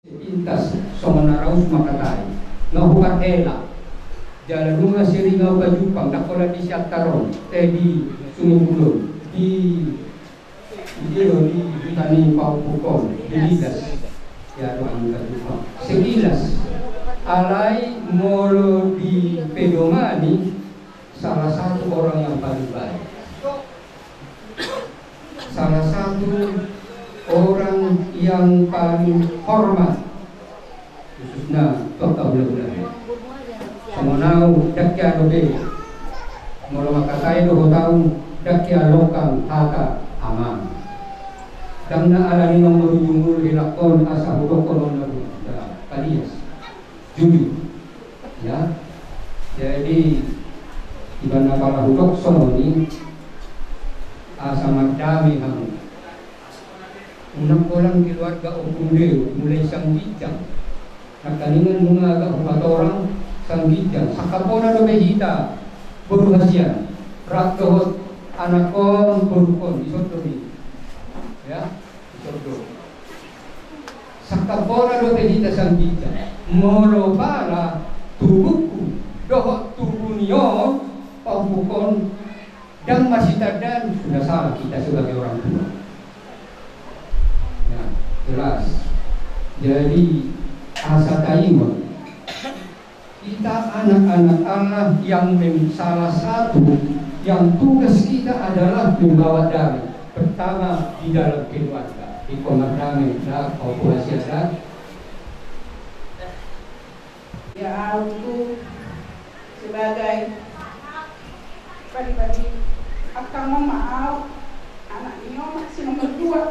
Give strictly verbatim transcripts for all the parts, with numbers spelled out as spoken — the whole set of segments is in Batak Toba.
Sepintas songon na raus mangkatai, nga huparhela. Jala nunga sering au pajumpang, ndang holan di Siantar on, eh, di Sungai Bulo, di, di, di huta ni pahompungkon, di Lilas. Ya, dohot pajumpang. Sekilas. Alai molo dipedongani, salah satu orang yang paling baik. Salah satu orang yang paling hormat, khususna tu angka hulahula. Songon au, ndang hea dope, molo mangkatai dohot au, ndang hea longkang hata amang. Ndang na alani na marujung ulu helangkon asa hudokkon on na bujur, palias. Jujur. Ya. Jadi, ibana pala hudok songon i, asa mardame hamu. Unang holan keluarga Ompu Deo, mulai sian ginjang. Nangkiningan nunga agak hupatorang sian ginjang. Sangkapona dope hita, boru hasian. Rap dohot anakkon, borukkon, dison do i. Ya. Sangkapona dope hita sian ginjang. Molo pala tubuhku dohot tubu ni on, pahompungkon, ndang masitandaan, sudah salah kita sebagai orang tua. Nah, jelas. Jadi, asa taingot. Kita anak-anak Allah yang mem-, salah satu yang tugas kita adalah membawa damai. Pertama, di dalam keluarga. Ingkon mardame, na, au po hasia da. Ya, au tu sebagai pribadi, angkang on ma au, anak ni on ma si nomor dua.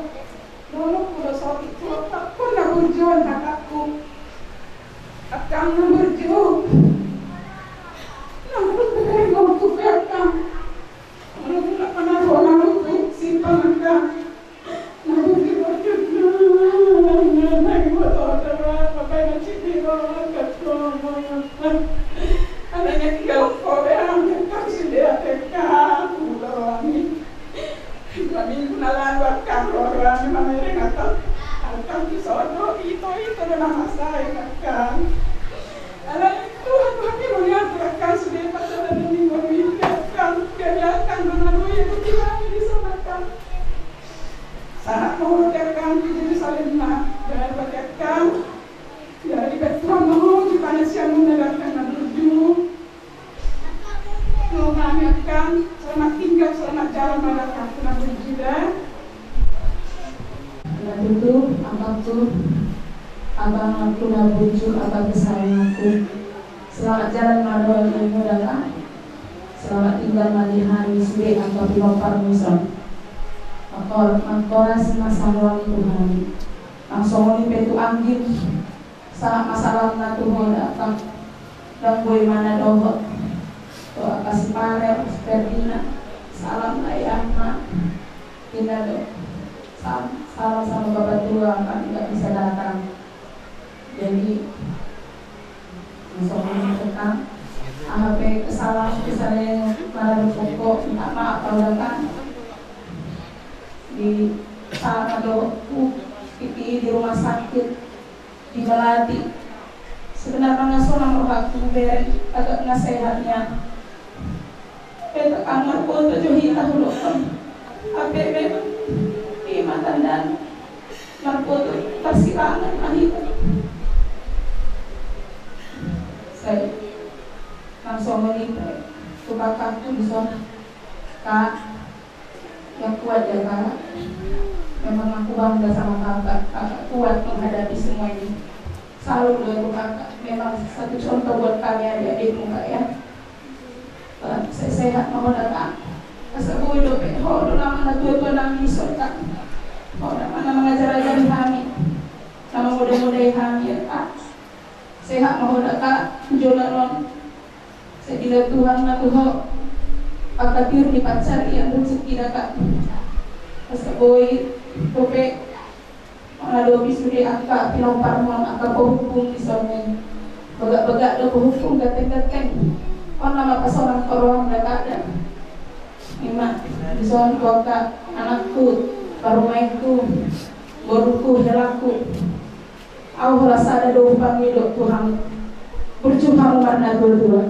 Molo hudosoki tu otakku na burju on hatangku. Angkang na burju. Na burju on tu angkang. Molo mulak manarhon au tu simpang angkang. Na burju on. Na iboto do ra, bapak na cidi ro, angkang. Alana tinggal kau be, angkang sude angkang. Udah rohani. Dua minggu na lalu angkang ro rohani mamereng angkang. Angkang tu sodo, ito, ito do na masae angkang. Alai Tuhan, Tuhan, Tuhan, Tuhan, angkang sude pasaran ni minggu ini angkang. Jadi angkang do na boi tu Tuhan di sana angkang. Sahat ma ho di angkang di Jerusalem na, jadi bagi angkang. Jadi bet Tuhan ma ho di panasianmuna angkang na burju. Doa ni angkang, selamat tinggal, selamat jalan ma angkang na burju da. Na tutu, angkangku, angkangku na burju, angkang kesayanganku. Selamat jalan ma dohot imum da angkang. Selamat tinggal ma di hami sude angka pinomparmu dison. Mangkor-, mangkorasi ma saluhutna tu hami. Nang songon i pe tu anggim. Sahat ma salamna tu ho da angkang. Ndang boi ma na dohot. Tu angka si Pare, si Ferdina. Salam na iangka. Inna do. Salam, salam sama bapak tua, angkang nggak bisa datang. Jadi, langsung aja angkang. Aha pe kesalahan, kesalahan yang mana pokok, minta maaf kalau angkang. Di sana do, uh, di, di rumah sakit. Di Melati. Sebenarna nga sonang rohangku, bereng agak nga sehat nian. Pe angkang, marpoto jo hita hudokkon. Hape memang i ma tandana, marpoto parsirangan ma hita. Sai, nang songon i pe tu kakakku dison. Kak, ya kuat ya, Kak. Memang aku bangga sama Kakak. Kakak kuat menghadapi semua ini. Salut loh itu, Kakak. Memang satu contoh buat kami adik-adikmu, Kak, ya. Eh, se-, sehat ma ho da, Kak. Asa boi dope ho do nama na tua-tua nami dison, Kak. Ho nama na mangajar-ajari hami, na mangoda-ngodai hami, ya, Kak. Sehat ma ho da, Kak, tu joloan on. Sai dilehon Tuhan ma tu ho angka tiur ni pansarian rezeki da, Kak. Asa boi dope mangadopi sude angka pinomparmon, angka pahompung dison, bagak-bagak do pahompung, ganteng-ganteng. On nama pasonang roham da, Kak, da. I ma dison tu angka anakku, parumaenku, boruku, helangku. Ahu holan sada do hupangido tu hamu, burju hamu marnatua-tua.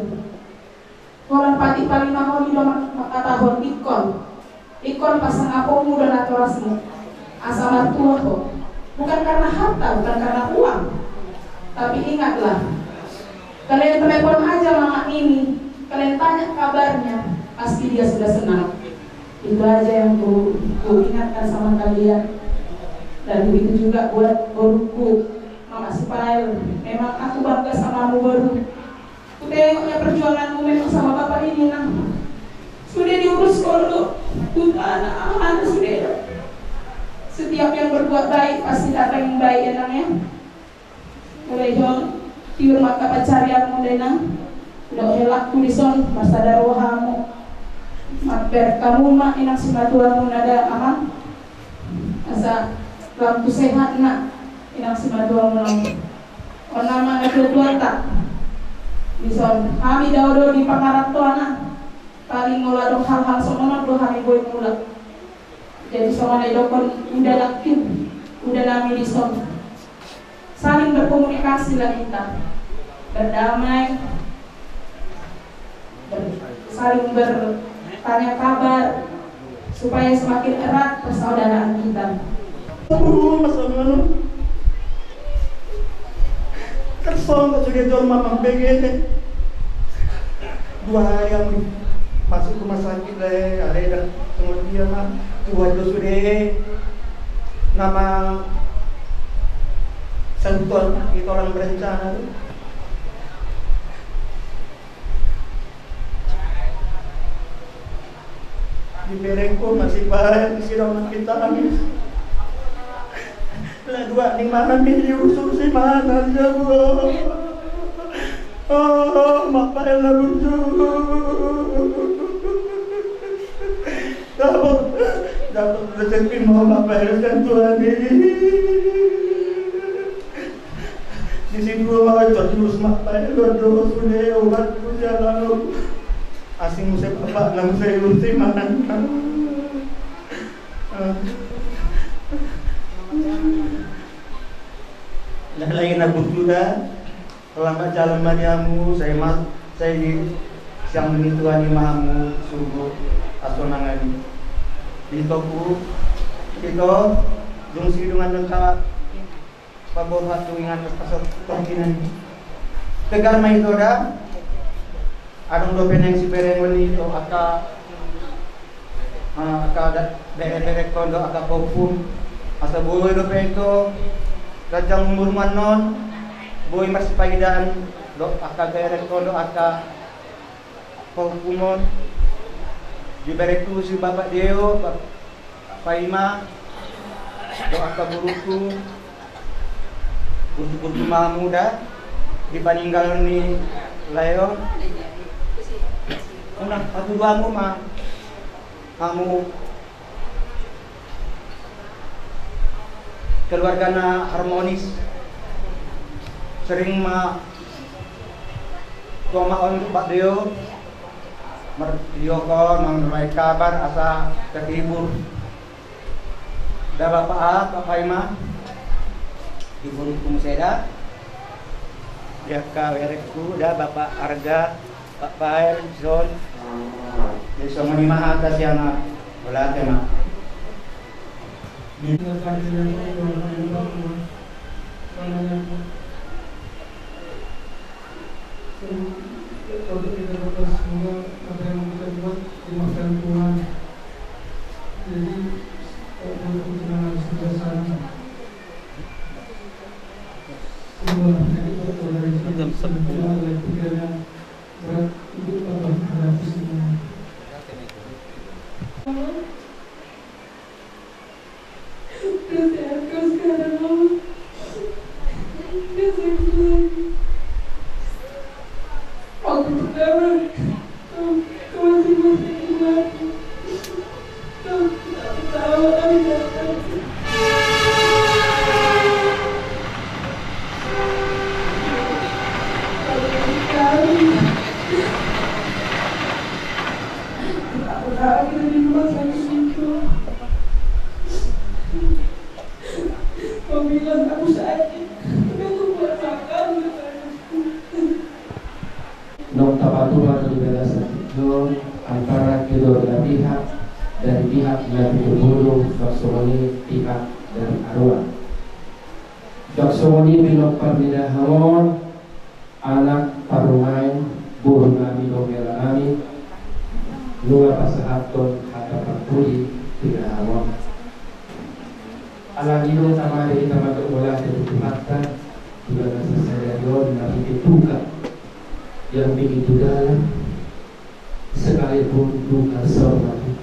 Holan patik palimahon i do mangkatahon ingkon, ingkon pasangaponmu do natorasmu asa martua ho. Bukan karena harta, bukan karena uang. Tapi ingatlah, kalian telepon aja mama ini, kalian tanya kabarnya, pasti dia sudah senang. Itu aja yang ku, ku ingatkan sama kalian. Dan begitu juga buat boruku, Mama Sipael. Memang aku bangga sama mu, boru. Kutengok ya perjuanganmu memang sama bapak ini, Nang. Sudah diurus kau dulu. Buta anak, anak sudah. Setiap yang berbuat baik pasti datang yang baik ya, Nang, ya. Mulai jong tiur mata pencarianmu, Nang. Dok helakku dison, masa ada rohamu. Maper kamu ma inang simatuamu nada, Amang. Asa lam tu sehat na inang simatuamu, Nang. On nama na tua-tua ta. Dison hami dao do di pangarantoan na. Paling molo adong hal-hal songon on do hami boi mulak. Jadi songon na didokkon uda nangkin, uda nami dison. Saling berkomunikasi lah kita. Berdamai, ber-, saling bertanya kabar, supaya semakin erat persaudaraan kita. Aduh, masa nganu. Kan songon sude jolma mambege. Dua hari hamu masuk rumah sakit, le, ale, dan kemudian ma Tuhan do sude nama sentuhan itu orang berencana tu. Diberengku masih baik, sidang makin tangis. Lah dua ni mana mi diusung si mana dia, bro. Oh, Mak Pael na burju. Dapat, dapat rezeki mau Mak Pael dan Tuhan ini. Di situ mau terus Mak Pael berdoa sudah obat puja lalu. Asing muse bapak na muse urti manang. Nah, lagi na burju da. Lambat jalan ma di hamu, sai ma, sai di siang ni Tuhan i ma hamu surgo asonangan i. Di toku, ito, dung sidung andang ka paborhat tu ingan pasal tongkinan i. Tegar ma ito da. Adong dope naeng siberengon i tu angka, ah, angka da-, bere-, berengkon dohot angka pahompu. Asa boi dope ito ganjang umurmu annon, boi marsipaidaan dohot angka berengkon dohot angka pahompumon. Diberengku si Bapak Deo, Pak Paima, dohot angka boruku, burju-burju ma hamu da, di paninggalan ni lae on. Unang, patudu hamu ma, hamu keluarga na harmonis, sering ma tu omak on Pak Deo, mar-, video call, mangalehon kabar, asa terhibur. Da Bapak A, Bapak Paima, di boruku muse da. Di angka berengku da Bapak Arga, Pak Pael, John. Jadi songon i ma hata sian ahu, mauliate ma. Jam sepuluh. Udah sehat kau sekarang, Mama? Udah sakit lagi? Waktu pertama, kau, kau masih, masih ingat. Kau tak tahu, kami tak tahu. Kau tak tahu. Aku tahu kita di rumah sakit itu. Kau bilang aku sakit, tapi Boru, songon i pihak dari arwah. Songon i pinompar ni dahahang on, anak parumaen, boru nami dohot hela nami, nunga pasahathon hata parpudi tu dahahang on. Alani do tama di hita mandok mauliate tu Tuhanta, di bagasan sadari on marhite duka yang begitu dalam, sekalipun duka saur matua.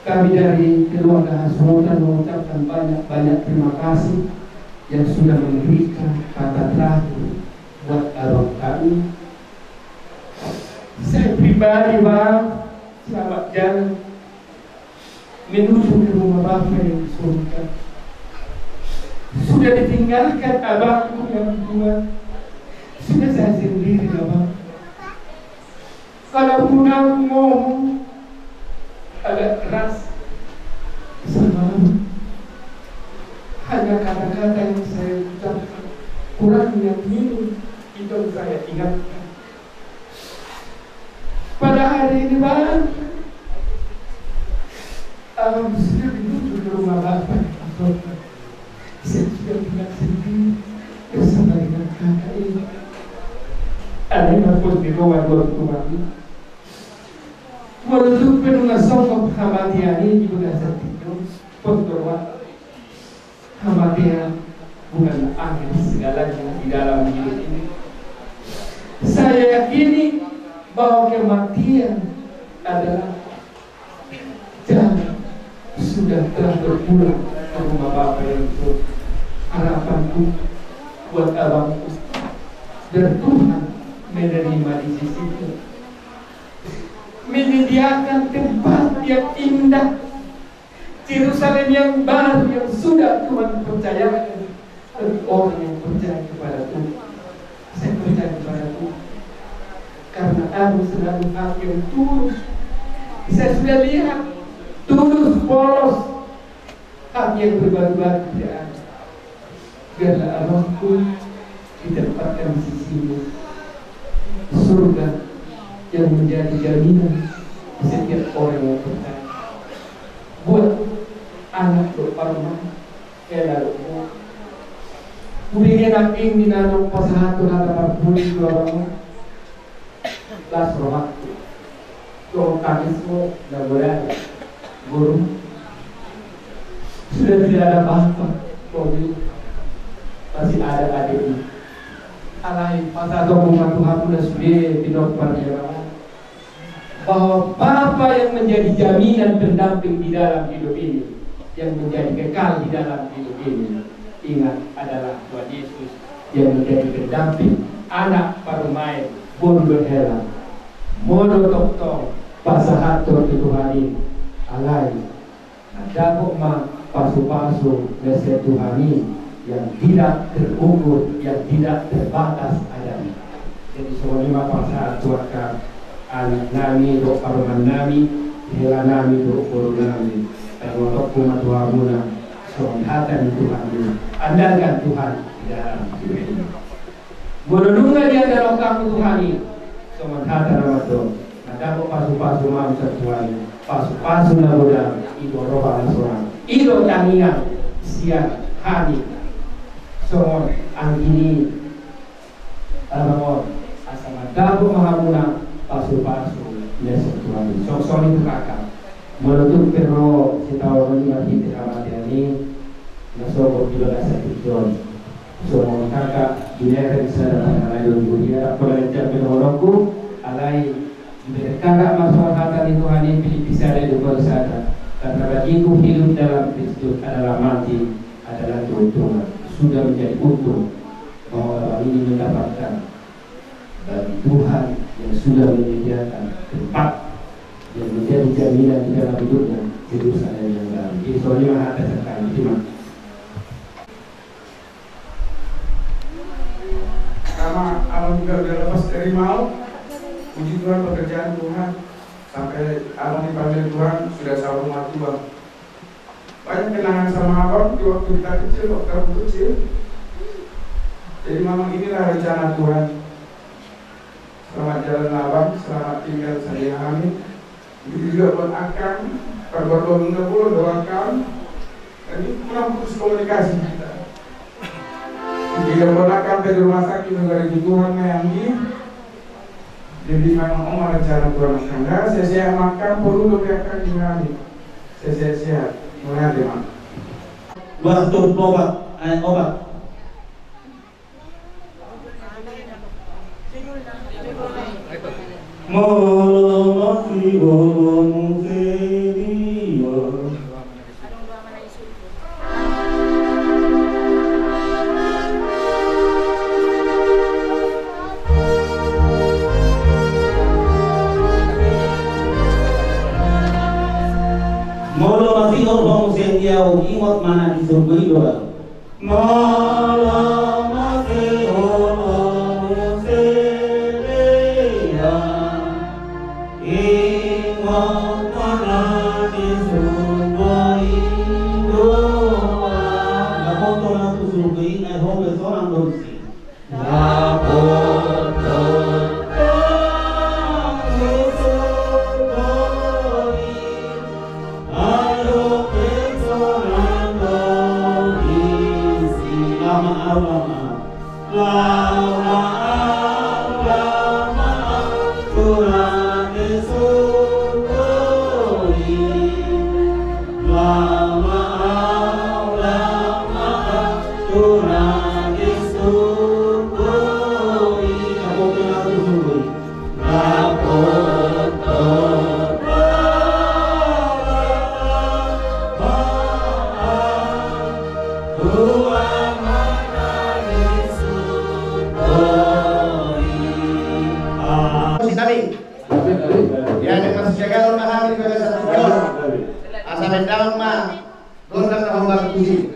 Kami dari keluarga Hasuhuta mengucapkan banyak-banyak terima kasih yang sudah memberikan kata terakhir buat abang kami. Saya pribadi, Bang, selamat jalan menuju ke rumah Bapa yang di surga. Sudah ditinggalkan abangku yang dua. Sudah saya sendiri, Abang. Kalau ku ngomong, agak keras. Semalam hanya kata-kata yang saya ucapkan, kurangnya minum, itu yang saya ingatkan. Pada hari ini, Bang, abang sudah menuju ke rumah Bapa. Saya sudah tinggal sendiri bersama dengan kakak ini. Alai ma pos di rumah dua rumah ini. Walau tu penuh nasong hamatian ini juga sendiri. Pos di rumah. Kematian bukan akhir segalanya di dalam hidup ini. Saya yakini bahwa kematian adalah jalan sudah telah berpulang ke rumah Bapa yang di surga. Harapanku buat abangku, biar Tuhan menerima di sisinya, menyediakan tempat yang indah, Yerusalem yang baru yang sudah Tuhan percayakan bagi orang yang percaya kepada Tuhan. Saya percaya kepada Tuhan. Karena aku selalu hati yang tulus. Saya sudah lihat tulus, polos, hati yang berbatu-batu tidak ada. Biarlah abangku ditempatkan di sisimu. Surga yang menjadi jaminan setiap orang yang percaya. Buat anak dohot parumaen, hela dohot boru. Hubege nangkin di na pasahathon hata parpudi tu abang. Las rohangku. Tong tangis mo na godang. Guru. Sudah tidak ada bapak, Bobi. Masih ada adikmu. Alai pasahatonku ma tu hamuna sude pinompar ni abang on, bahwa Bapa yang menjadi jaminan pendamping di dalam hidup ini, yang menjadi kekal di dalam hidup ini, ingat, adalah Tuhan Yesus yang menjadi pendamping anak parumaen, boru dohot hela. Molo tongtong pasahathon tu Tuhan i, alai na dapot ma pasupasu na sian Tuhan i yang tidak terukur, yang tidak terbatas adanya. Jadi songon i ma pasahat tu angka anak nami dohot parumaen nami, hela nami dohot boru nami. Paingotonku ma tu hamuna songon hata ni Tuhan i: andalkan Tuhan di dalam hidup ini. Molo nunga diandalhon hamu Tuhan i, songon hata na mandok, na dapot pasupasu ma hamu sian Tuhan i, pasupasu na godang, i do roha na sonang, i do tangiang sian hami songon anggi ni abang on, asa mandapot ma hamuna pasupasu na sian Tuhan i. Songon i tu kakak. Molo tung pe ro sitaonon i marhite hamatean i, na sogot di bagasan tingki on. Songon kakak binereng sada pangalayo di huria, pola na jam pe dohononku, alai dibereng kakak ma songon hata ni Tuhan i, Filipi sada dua puluh sada. Karena bagiku hidup dalam Kristus adalah mati adalah keuntungan. Sudah menjadi untung bahwa abang ini mendapatkan bagi Tuhan yang sudah menyediakan tempat yang menjadi jaminan di dalam hidupnya, Yerusalem yang baru. Jadi songon i ma hata sian hami. Terima. Sama abang juga udah lepas dari maut. Puji Tuhan, pekerjaan Tuhan. Sampai abang dipanggil Tuhan sudah saur matua. Banyak kenangan sama abang di waktu kita kecil, waktu aku kecil. Jadi memang inilah rencana Tuhan. Selamat jalan abang, selamat tinggal saudara kami. Jadi juga buat akang, perbuatan nggak boleh doakan. Jadi kurang putus komunikasi kita. Jadi buat akang dari rumah sakit negara di Tuhan yang di. Jadi memang oma rencana Tuhan akang. Nah, saya saya makan perlu lebih akang di kami. Saya saya sehat. Mulai deh mak. Waktu obat, eh, obat. Molo masiolo muse dia. Molo masiolo muse dia, ingot ma na di surgo i do. Molo masiolo muse dia, ingot ma na di surgo i do. Dapotan na tu surgo i, na i hobe sorang do disi. Dapotan na tu surgo i. Ia, dengan maksud jaga lomba kami di bagasan tujuan. Asa mendalam ma. Gondang na hombar puji.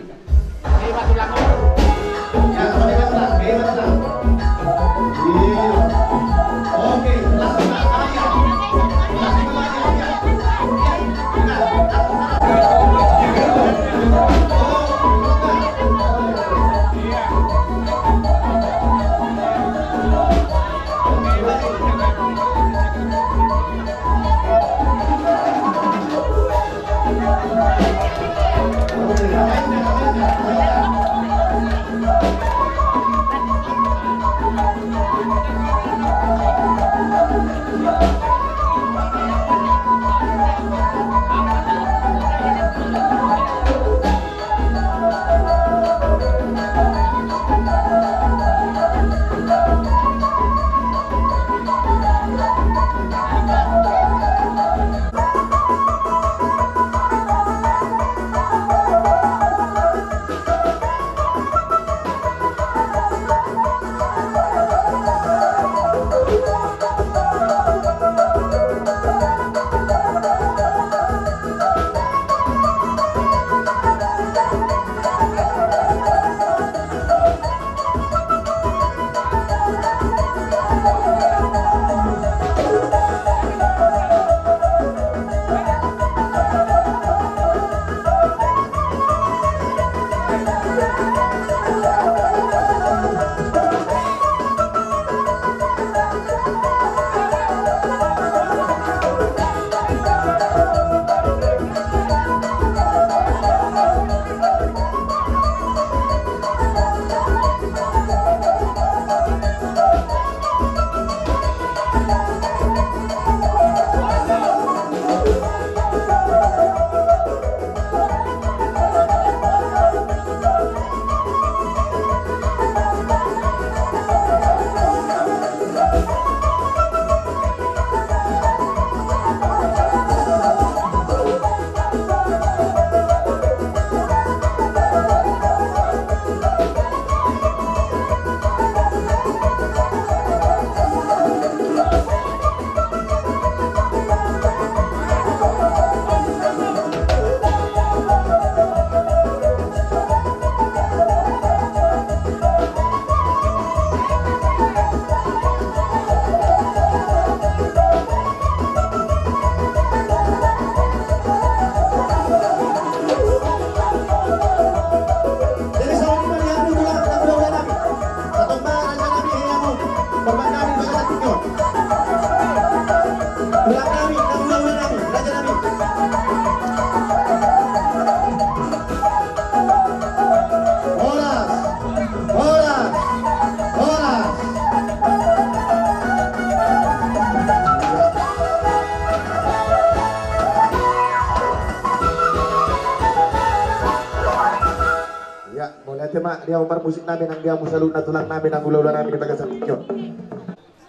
Eme di hamu parmusik nami nang di hamu saluhutna tulang nami nang hulahula nami di bagasan tingki on.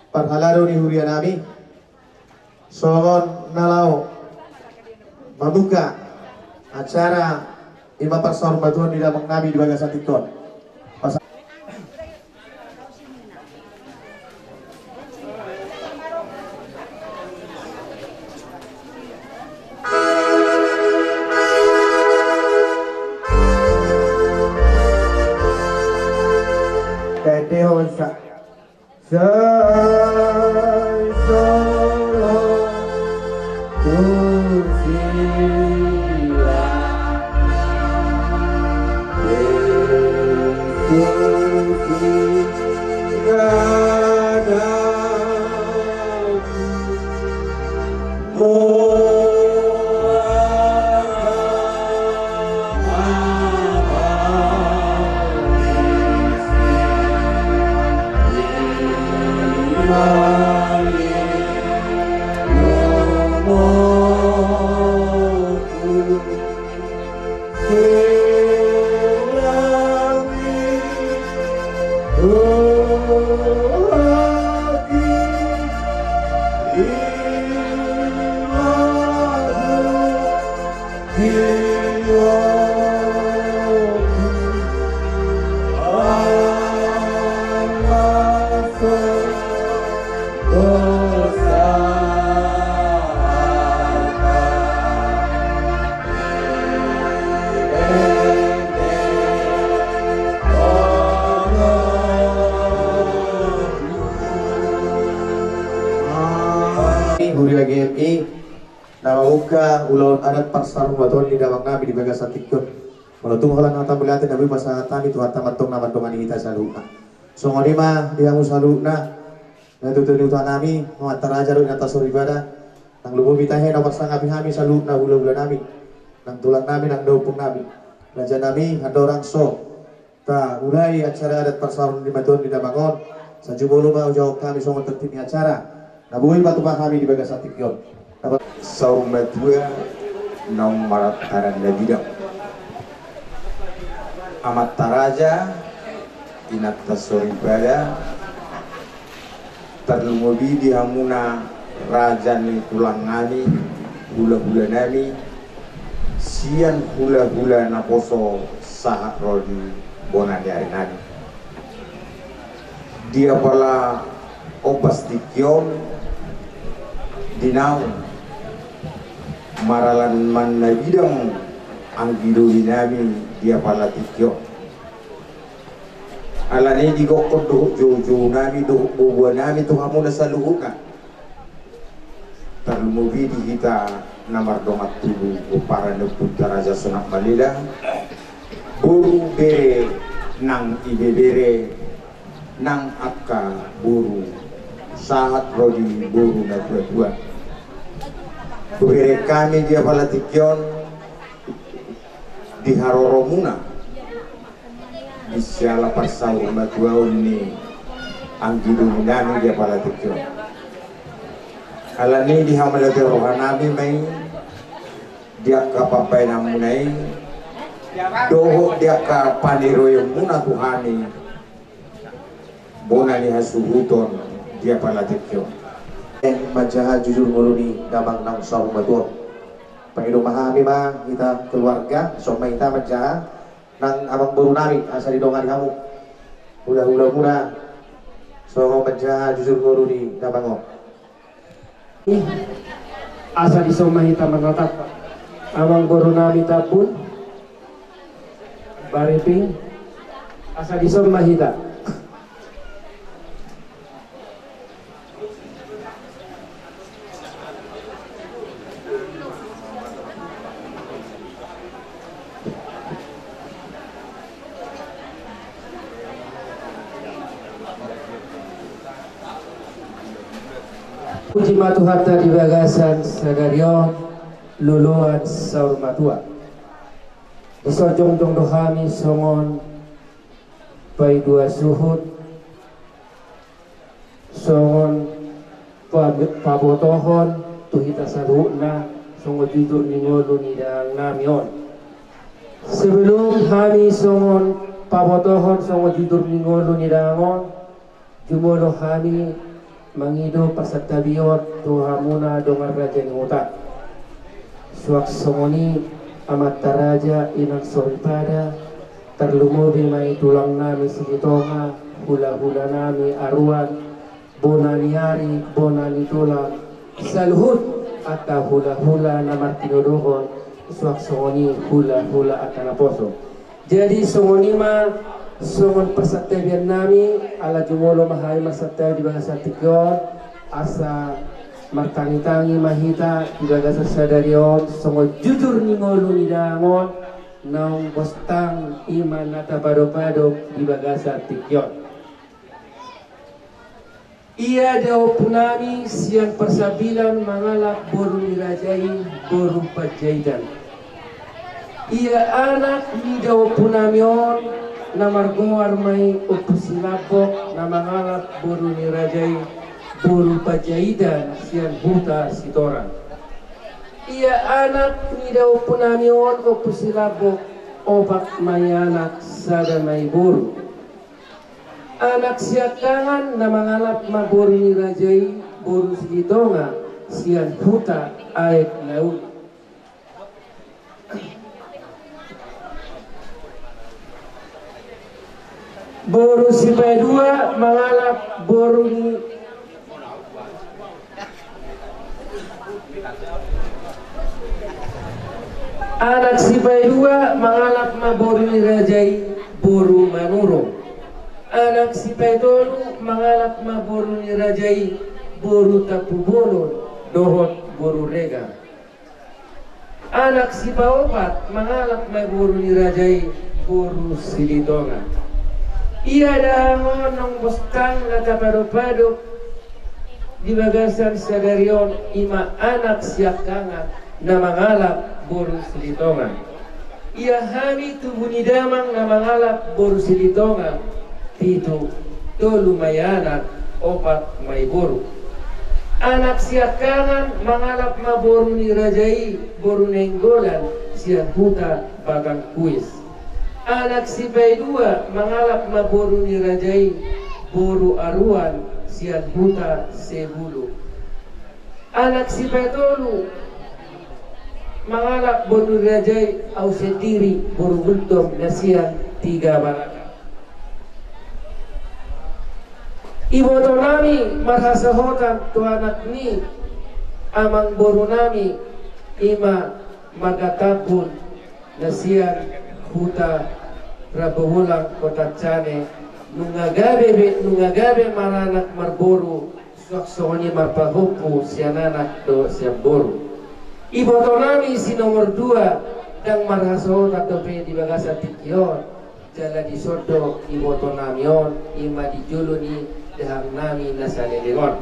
Parhalado ni huria nami, songon na laho mambuka acara i ma parsaurmatuaon ni damang nami di bagasan tingki on. Pas Huria G M I na mambuka ulaon adat parsaurmatuaon ni damang nami di bagasan tingki on. Molo tung holan hata mauliate na boi pasahat hami tu Tuhanta ma antong na mandongani hita saluhutna. Songon i ma di hamu saluhutna, na tutu ni huta nami, amanta raja dohot inanta soripada, nang lumobi tahe na marsangapi hami saluhutna hulahula nami, nang tulang nami, nang daompung nami. Raja nami, andorang so taulai acara adat parsaurmatuaon ni damang on, sai jumolo ma hujahahon hami songon tertib ni acara na boi patupa hami di bagasan tingki on. Saurmatua naung marataran na bidang, amanta raja, inanta soripada, tarlumobi di hamuna raja ni tulang nami, hulahula nami, sian hulahula naposo sahat ro di bona ni ari nami. Di apala ombas tingki on, di naung marataran na bidang anggi doli nami di apala tingki on. Alani i digokhon dohot joujou nami dohot boaboa nami tu hamuna saluhutna. Tarlumobi di hita na mardongan tubu pomparan ni ompunta Raja Sonak Malela, boru, bere nang ibebere nang angka boru sahat ro di boru na tuatua. Hubereng hami di apala tingki on di haroromuna di siala parsaurmatuaon ni anggi doli nami di apala tingki on. Alani i di hamauliateon roha nami ma i di angka pambahenanmuna i dohot di angka paniroionmuna tu hami bona ni hasuhuton di apala tingki on. Manjaha jujur ngolu ni damang naung saurmatua on. Pangido ma hami ma hita keluarga, dison ma hita manjaha nang amang boru nami asa didongani hamu hulahulamuna songon manjaha jujur ngolu ni damang on. Asa dison ma hita manatap amang boru nami Tambun Bariping, asa dison ma hita. Puji ma Tuhanta di bagasan sadari on, loloan saurmatua. Dison jongjong do hami songon paidua suhut, songon pa-, pabotohon tu hita saluhutna songon jujur ni ngolu ni damang nami on. Sebelum hami songon Pabotohon songon jujur ni ngolu ni dang on, jumolo hami mangido pasantabion tu hamuna dongan raja ni huta. Suang songon i amanta raja, inang soripada, tarlumobi ma i tulang nami Silitonga, hula-hula nami Aruan, bona ni ari, bona ni tulang, saluhut angka hula-hula na martinodohon, suang songon i hula-hula angka naposo. Jadi songon i ma songon pasantabian nami, ala jumolo ma hami marsantabi di bagasan tingki on, asa martangi-tangi ma hita di bagasan sadari on, songon jujur ni ngolu ni dang on, naung bostang i ma na tapadop-adop di bagasan tingki on. Ia daompu nami sian Parsambilan mangalap boru ni raja i, boru Panjaitan. Ia anak ni daompu nami on na margoar ma i Ompu Silambok na mangalap boru ni raja i, boru Panjaitan sian Huta Sitorang. Ia anak ni daompu nami on Ompu Silambok, opat ma i anak, sada ma i boru. Anak siangkangan na mangalap ma boru ni raja i, boru Silitonga sian Huta Aek Laut. Boru sipaidua mangalap boru ni Anak sipaidua mangalap ma boru ni raja i, boru Manurung. Anak sipaitolu mangalap ma boru ni raja i, boru Tampubolon dohot boru Regar. Anak sipaopat mangalap ma boru ni raja i, boru Silitonga. Ia dahahang on naung bostang na tapadop-adop di bagasan sadari on, i ma anak siangkangan na mangalap boru Silitonga. Ia hami tubu ni damang na mangalap boru Silitonga, pitu, tolu ma i anak, opat ma i boru. Anak siangkangan mangalap ma boru ni raja i, boru Nainggolan sian Huta Batang Kuis. Anak sipaidua mangalap ma boru ni raja i, boru Aruan sian Huta Sebulu. Anak sipaitolu mangalap boru ni raja i, au sendiri, boru Gultom na sian Tiga Baraka. Iboto nami marhasohotan tu anak ni amangboru nami, i ma marga Tambun na sian Huta Rabobolang, Kota Cane, nunga gabe be, nunga gabe maranak marboru, suang songon i marpahompu sian anak dohot sian boru. Iboto nami si nomor dua, ndang marhasohotan dope di bagasan tingki on, jala dison do iboto nami on, i ma di jolo ni dahahang nami na saleleng on.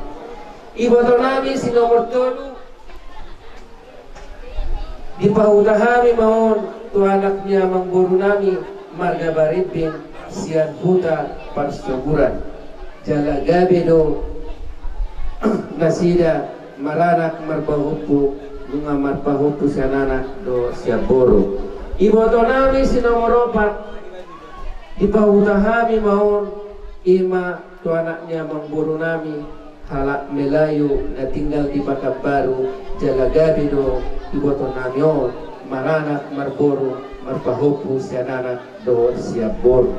Iboto nami si nomor tolu, dipahuta hami ma on tu anak ni amangboru nami marga Barimbing sian Huta Parsoburan. Jala gabe do nasida maranak marpahompu, nunga marpahompu sian anak dohot sian boru. Iboto nami si nomor opat, dipahuta hami ma on, i ma tu anak ni amangboru nami, halak Melayu na tinggal di Pakanbaru, jala gabe do iboto nami on maranak marboru, marpahompu sian anak dohot sian boru.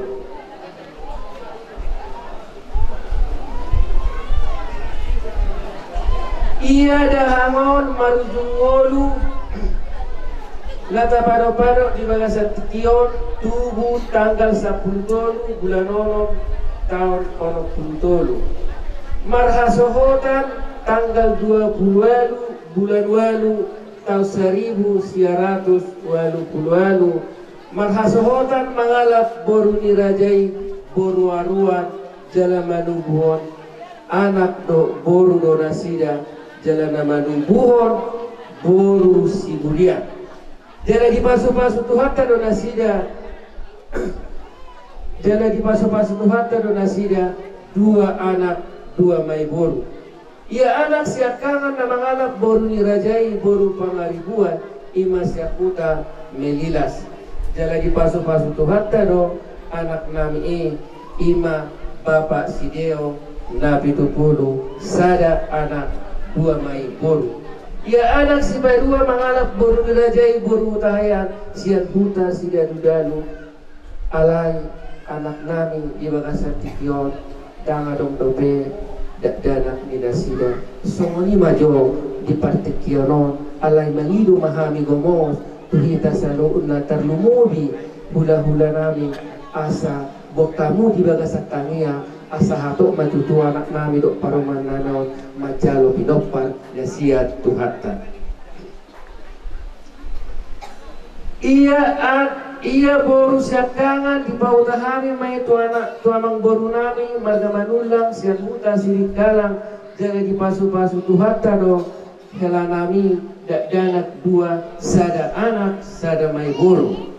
Ia dahahang on marujung ngolu na tapadop-adop di bagasan tingki on, tubu tanggal sampulu tolu bulan onom taon onom pulu tolu. Marhasohotan tanggal dua pulu ualu bulan ualu taon saribu sia ratus ualu pulu ualu. Marhasohotan mangalap boru ni raja i, boru Aruan, jala manubuhon anak dohot boru do nasida, jala na manubuhon boru Sibulian. Jala dipasu-pasu Tuhanta do nasida, jala dipasu-pasu Tuhanta do nasida, dua anak, dua ma i boru. Ia anak siangkangan na mangalap boru ni raja i, boru Pangaribuan, i ma sian Huta Melilas. Jala dipasu-pasu Tuhanta do Anak nami i, ima Bapak Sideo, na pitu pulu sada anak, dua ma i boru. Ia anak sipaidua mangalap boru ni raja i, boru Hutahean, sian huta Sidaludalu. Alai anak nami di bagasan tingki on, ndang adong dope dakdanak ni nasida. Songon i ma jo di partingkian on, alai mangido ma hami gomos tu hita saluhutna, tarlumobi hulahula nami, asa boan hamu di bagasan tangiang, asa hatop ma tutu anak nami dohot parumaen nami on manjalo pinompar na sian Tuhanta. Ia a-, ia boru siangkangan dipahuta hami ma i tu anak, tu amangboru nami marga Manullang sian huta Sidikalang, jala dipasupasu Tuhanta do hela nami, dakdanak dua, sada anak, sada ma i boru.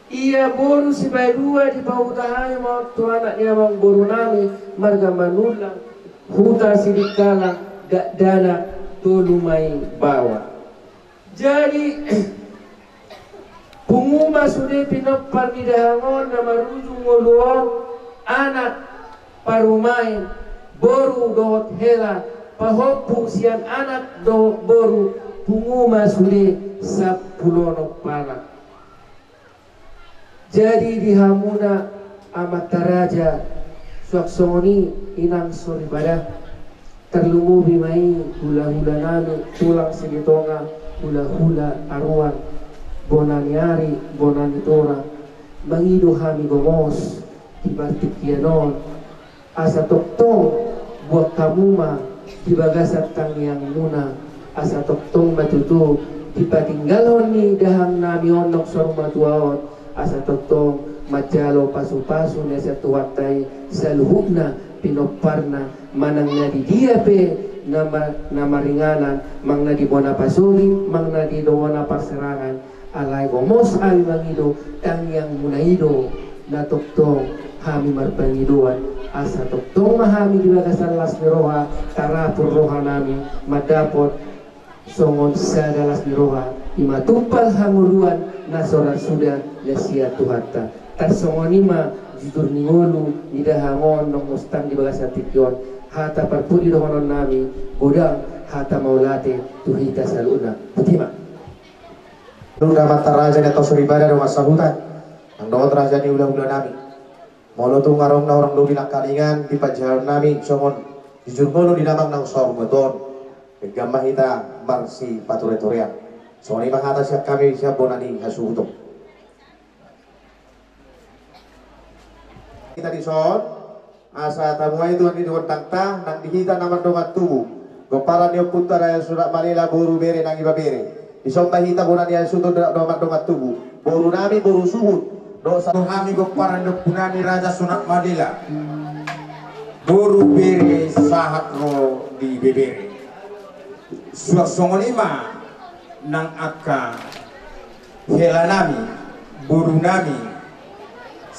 Ia boru sipaidua dipahuta hami ma tu anak ni amangboru nami marga Manullang, huta Sidikalang, dakdanak tolu ma i baoa. Jadi, pungu ma sude pinompar ni dahahang on na marujung ngolu on, anak, parumaen, boru dohot hela, pahompu sian anak dohot boru, pungu ma sude sampulu onom halak. Jadi di hamuna amanta raja, suang songon i inang soripada, tarlumobi ma i hulahula nami, tulang Silitonga, hulahula Aruan, bona ni ari, bona ni tora, mangido hami gomos di partingkian on, asa tongtong boan hamu ma di bagasan tangiangmuna, asa tongtong ma tutu dipatinggalhon ni dahahang nami on naung saur matua on, asa tongtong manjalo pasupasu na sian Tuhanta i saluhutna pinomparna, manang na di dia pe na ma-, na maringanan, manang na di bona pasogit, manang na di bona parserangan. Alai gomos hami mangido, tangiangmuna i do na tongtong hami marpangidoan, asa tongtong ma hami di bagasan las ni roha, tarapul roha nami mandapot songon sada las ni roha, ima tumpal hangoluan na so ra suda na sian Tuhanta. Tarsongon i ma jujur ni ngolu ni dahahang on naung mustang di bagasan tingki on, hata parpudi dohonon nami, godang hata mauliate tu hita saluhutna. Botima. Nunga amanta raja ni amanta soripada dongan sahuta, nang dohot raja ni hulahula nami. Molo tung adong na hurang lobi nangkaningan di panjahaon nami songon jujur ngolu ni damang naung saur matua on, denggan ma hita marsipatureturean. Songon i ma hata sian hami sian bona ni hasuhuton. Hita dison, asa tamuai Tuhan i di gondangta, nang di hita na mardongan tubu, gomparan ni ompunta Raja Sunat Madela, boru, bere nang ibebere. Dison ma hita bona ni hasuhuton, na mardongan tubu, boru nami, boru suhut, dohot sa- hami gomparan ni ompu nami Raja Sunat Madela, boru, bere sahat ro di bebere. Suang songon i ma nang angka hela nami, boru nami,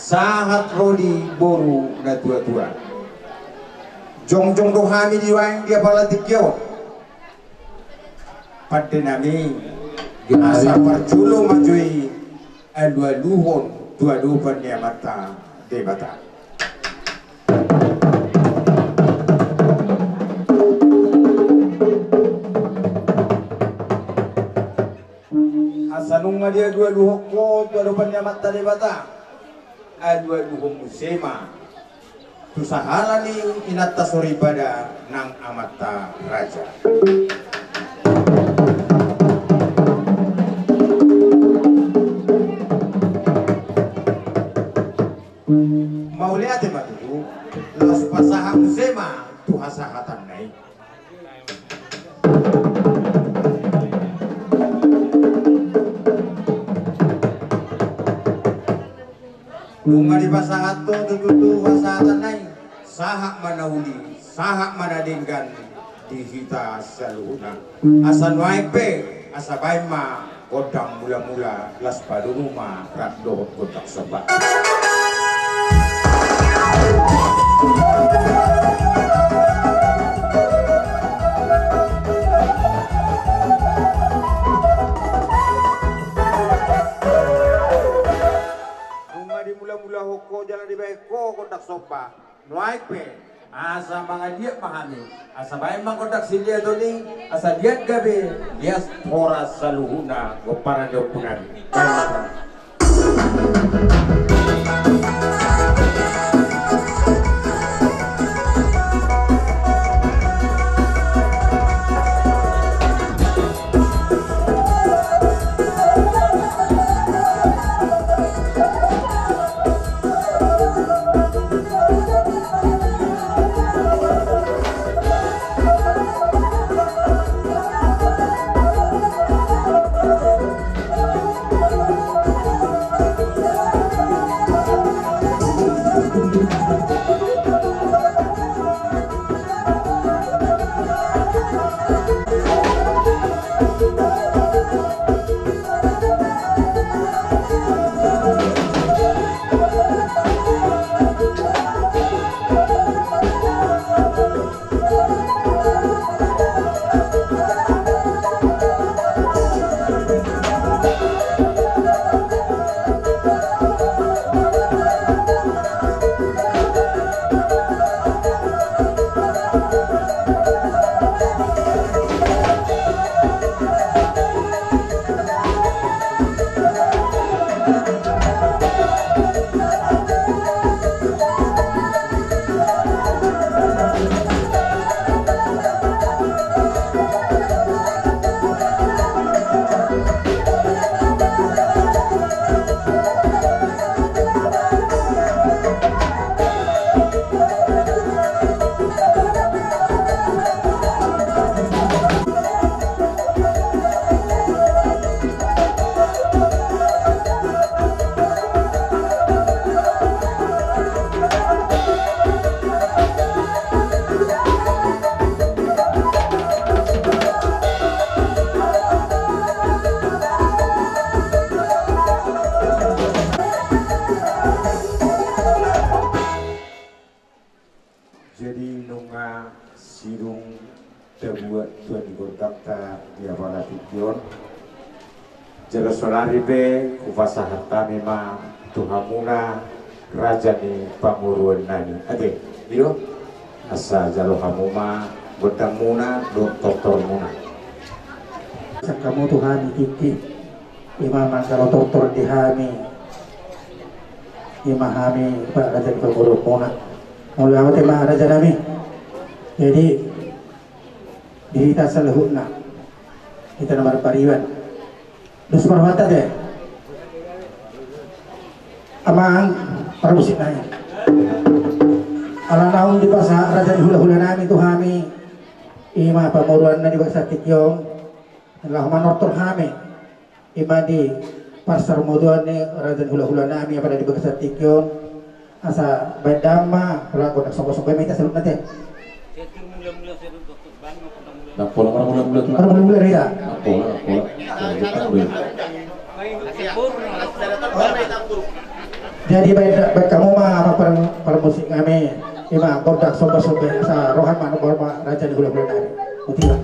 sahat ro di boru na tuatua. Jongjong do hami di waeng di apala tingki on, pande nami, asa parjolo ma jo i alualuhon tu adopan ni Amanta Debata. Asa nunga dialualuhon ho tu adopan ni Amanta Debata, alualuhon muse ma tu sahala ni inanta soripada nang amanta raja. Mauliate ma tutu, laos pasahat muse ma tu hasahatanna i. Nunga dipasahat ho tutu tu hasahatanna i, sahat ma na uli, sahat ma na denggan di hita saluhutna. Asa nuaeng pe, asa baen ma gondang mulamula, laos padomu ma rap dohot gondang somba. Nunga dimulamulahon Ho jala dibaen ho gondang somba. Nuaeng pe asa mangaliat ma hami, asa baen ma gondang siliaton i, asa liat gabe, lias horas saluhutna pomparan ni ompunami. Baen ma hami. Jadi nunga sidung tabuat tuan di gondangta di apala tingki on. Jala saonari pe hupasahat hami ma tu hamuna raja ni pamoruonnami. Ate, i do. Asa jalo hamu ma gondangmuna dohot tortormuna. Sangkamu tu hami tingki. Ima manjalo tortor di hami. Ima hami, Pak, raja ni pamoruonmuna. Mauliate ma rajanami. Jadi di hita saluhutna, hita na marpariban, dos ma rohanta te. Amang parmusik nai. Ala naung dipasahat raja ni hulahulanami tu hami, ima pamoruonna di bagasan tingki on. Laho manortor hami. Ima di parsaurmatuaon ni raja ni hulahulanami apala di bagasan tingki on. Asa baen damang ma, holan gondang somba-somba ma hita saluhutna te. Ndang pola marmula-mula tu. Marmula-mula hita. Ndang pola, ndang pola. Jadi baen, baen hamu ma, amang par-, parmusik nami. Ima gondang somba-somba, asa roha ma, nomor ma raja ni hulahulanami. Botima.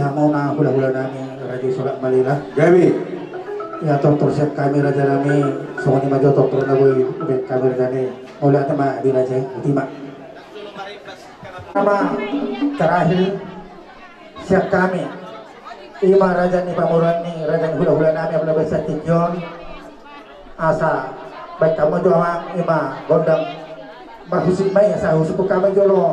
Hamuna hulahula nami, raja i Solak Malela. Gabe. Ia tortor sian hami raja nami, songon i ma jo tortor na boi baen hami raja nami. Mauliate ma di raja i, botima. Nama terakhir sian hami. Ima raja ni pamoruon ni, raja ni hulahula nami, apala baen satingki on. Asa baen hamu jo amang, ima gondang marhusip ma i, asa husip hamu jolo.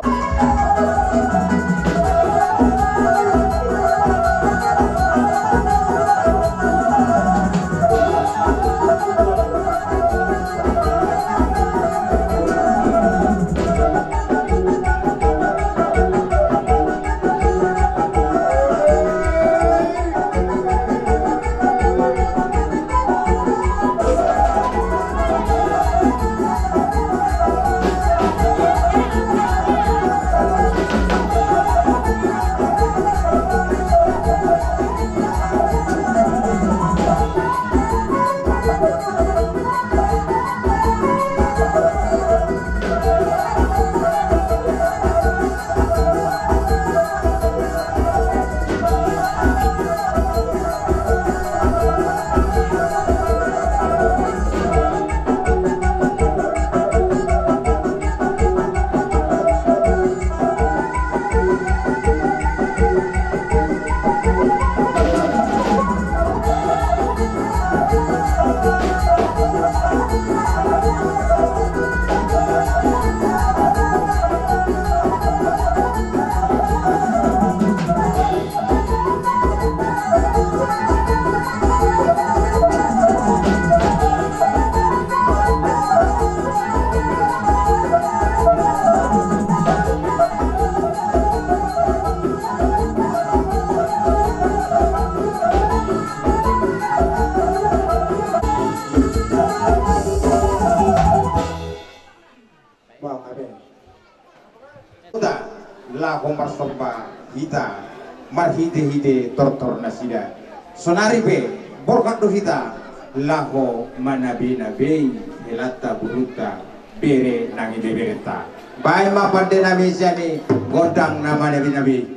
Laho marsomba hita marhitehite tortor nasida. Sonari pe borhat do hita laho manabinabei helanta, borunta, bere nang ibeberenta. Baen ma pande nami sian i gondang na manabinabei.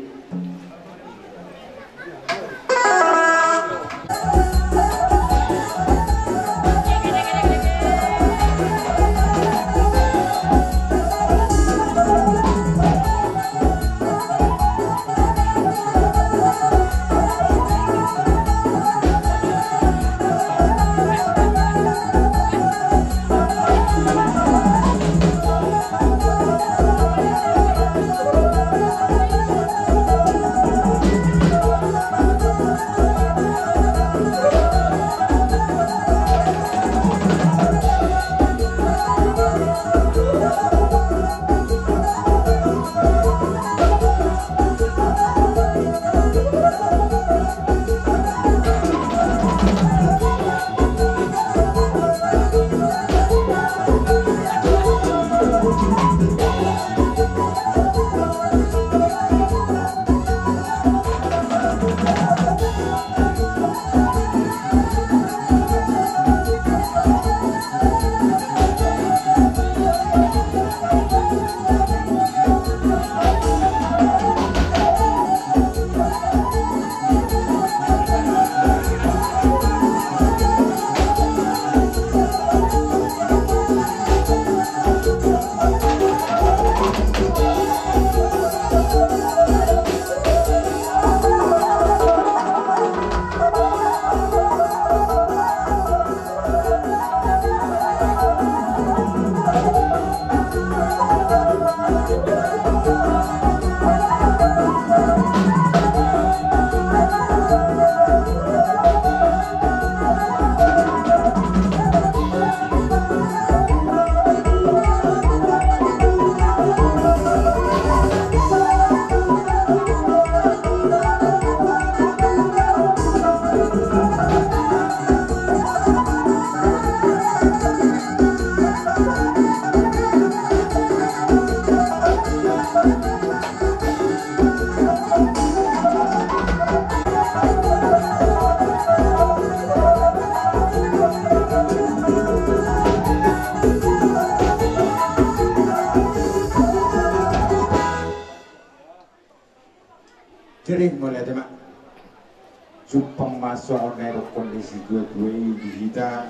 Songon na nidokkon ni situatua i di hita,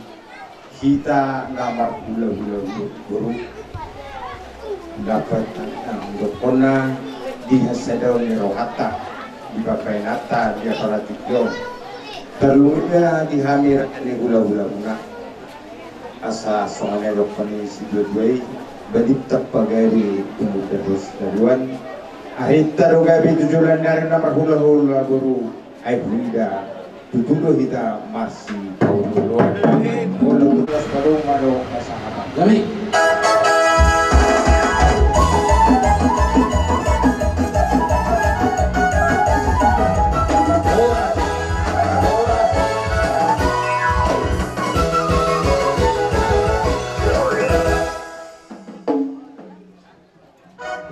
hita na marhulahula boru, dapot nidokna di hasadaon ni rohanta, di pambahenanta, di apala tingki on, tarlumobi di hami raja ni hulahulamuna. Asa songon na nidokkon ni situatua i, balintang pagabe tumundalhon sitadoan. Arinta do gabe tu joloan ni ari na marhulahula boru. Ai huida tutu do hita marsipaolooloan. Molo tugas padomu ma do pasahaton. Gabe.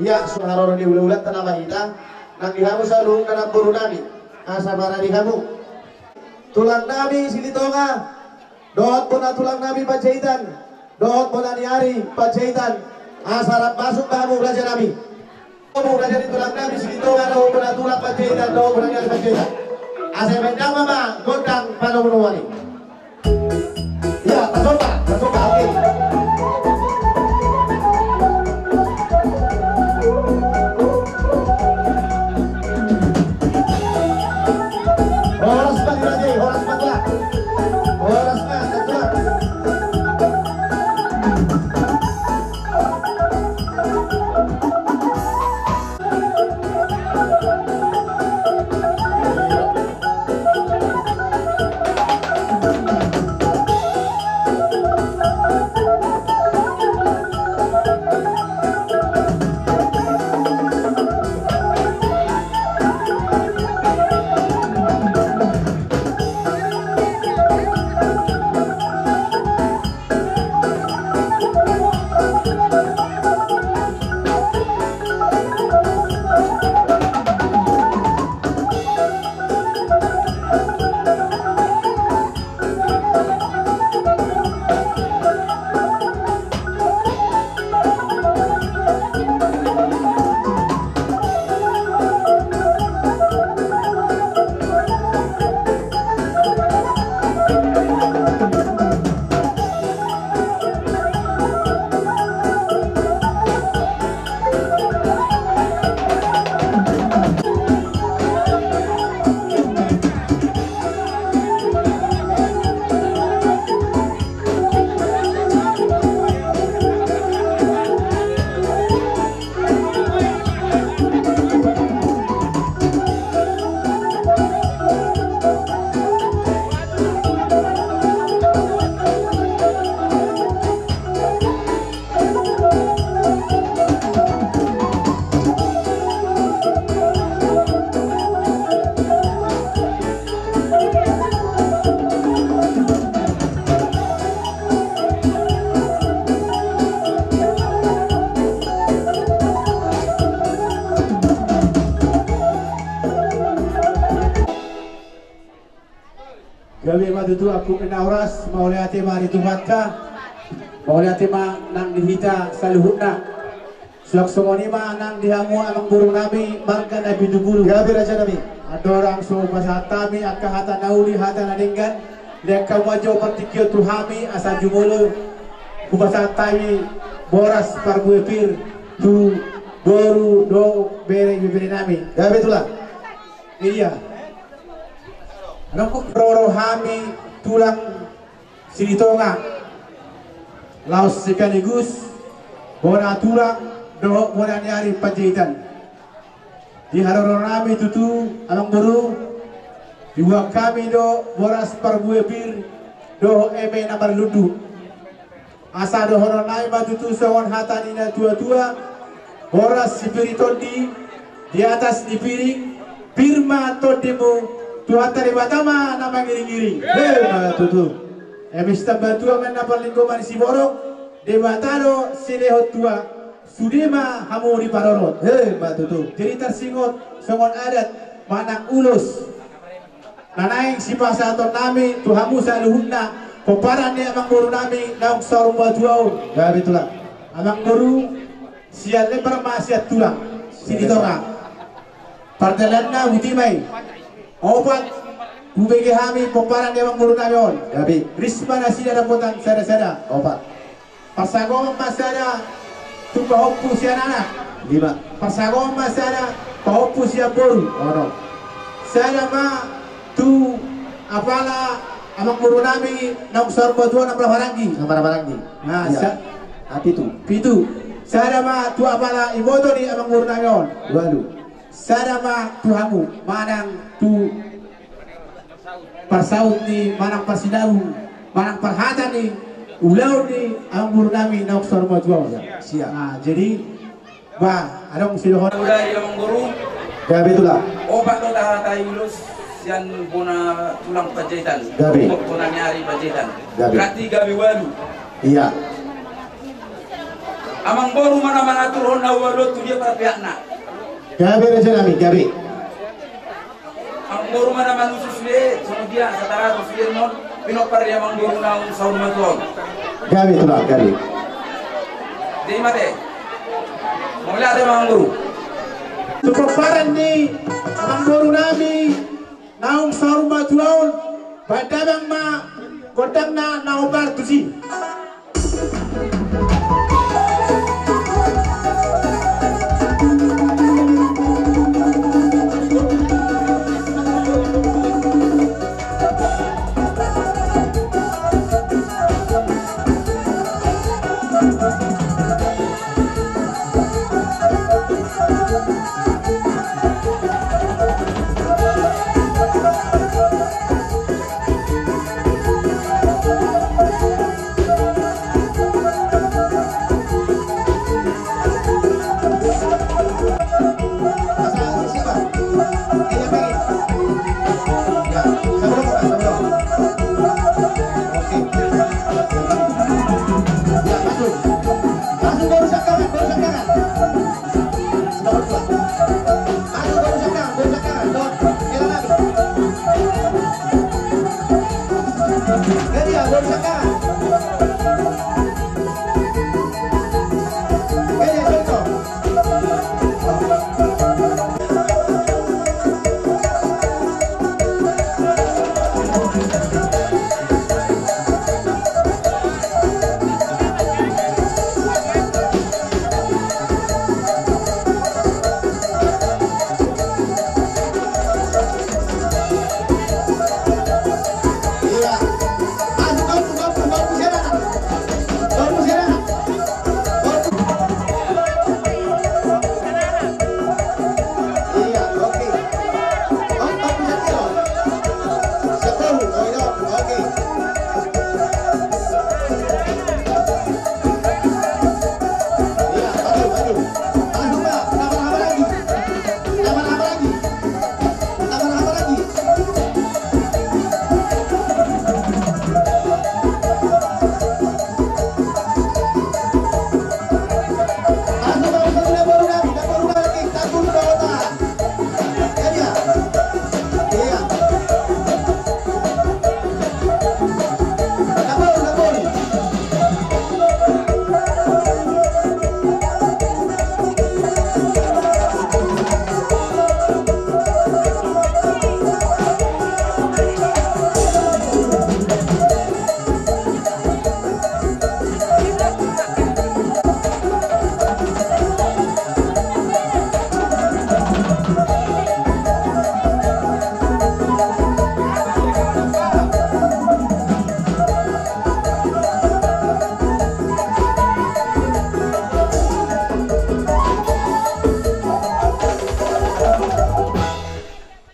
Ia, so haroro ni hulahulanta nama hita, nang di hamu saluhutna namboru nami, asa maradi hamu. Tulang nami Silitonga, dohot bona tulang nami Panjaitan, dohot bona ni ari Panjaitan, asa rap masuk ma hamu raja nami. Hamu raja ni tulang nami Silitonga, dohot bona tulang Panjaitan, dohot bona ni ari Panjaitan. Asa baen damang ma gondang panomunomuan i. Ia, tasomba, tasomba, oke. Horas ma di raja i, horas ma tulang. Horas ma tulang. Gabe ma tutu, angkup ni na horas, mauliate ma di Tuhanta, mauliate ma nang di hita saluhutna. Suang songon i ma nang di hamu amangboru nami marga Napitu Pulu. Gabe raja nami. Andorang so hupasahat hami angka hata na uli, hata na denggan, lean hamu ma jo partingkian tu hami, asa jumolo hupasahat hami boras parbue pir tu boru dohot bere ibebere nami. Gabe tulang. Ia. Adong do roro hami tulang Silitonga, laos sekaligus bona tulang dohot bona ni ari Panjaitan. Di haroro nami tutu, amangboru, diboan hami do boras parbue pir dohot eme na marlundu. Asa dohonon nami ma tutu songon hata ni na tuatua: Boras sipir i tondi di atas ni piring, pir ma tondimu, Tuhanta Debata ma na mangiringiring. Emma tutu. Eme sitambatua ma ninna parlinggoman ni siborok, Debata do silehon tua, sude ma hamu diparorot. Emma tutu. Jadi tarsingot songon adat manang ulos na naeng sipasahaton nami tu hamu saluhutna, pomparan ni amangboru nami naung saur matua on. Gabe tulang. Amangboru, sian Lembar ma sian tulang Silitonga. Pardalanna buti ma i. Opat Hubege hami pomparan ni amangboru nami on. Gabe. Risma nasida dapotan sada-sada. Opat. Parsagoman ma sada tu pahompu sian anak. Lima. Parsagoman ma sada pahompu sian boru. Onom. Sada ma tu apala amangboru nami naung saur matua na marhaha maranggi. Na marhaha maranggi. Nah, iya. Sa-, ah, pitu. Pitu. Sada ma tu apala iboto ni amangboru nami on. Walu. Sada ma tu hamu manang tu parsaut ni manang parsinabung manang parhata ni ulaon ni amangboru nami naung saur matua on. Siap. Nah, jadi, bah, adong sidohon. Udah ya, amangboru. Gabe tulang. Opat do tahatai ulos sian bona tulang Panjaitan. Gabe. Bona ni ari Panjaitan. Gabe. Berarti gabe walu. Iya. Amangboru ma na mangaturhon na ualu on tu dia parpihakna. Gabe raja nami, gabe. Amangboru ma na mangusus sude, songon dia, satara tu sude non, pinompar ni amangboru naung saur matua on. Gabe tulang, gabe. Jadi mate. Mauliate ma amangboru. Tu pomparan ni amangboru nami naung saur matua on, baen damang ma gondangna na hombar tusi.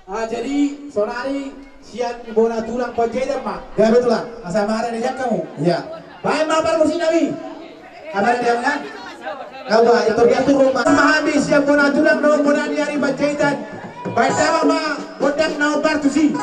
Ah, jadi, sonari sian bona tulang Panjaitan ma. Gabe tulang. Asa mara di jangkamu. Iya. Baen ma parmusik nami. Apa dia kan? Kau bah, itu dia tuh rumah. Memahami sian bona tulang, no, bona ni ari Panjaitan. Baen damang ma gondang na hombar tusi.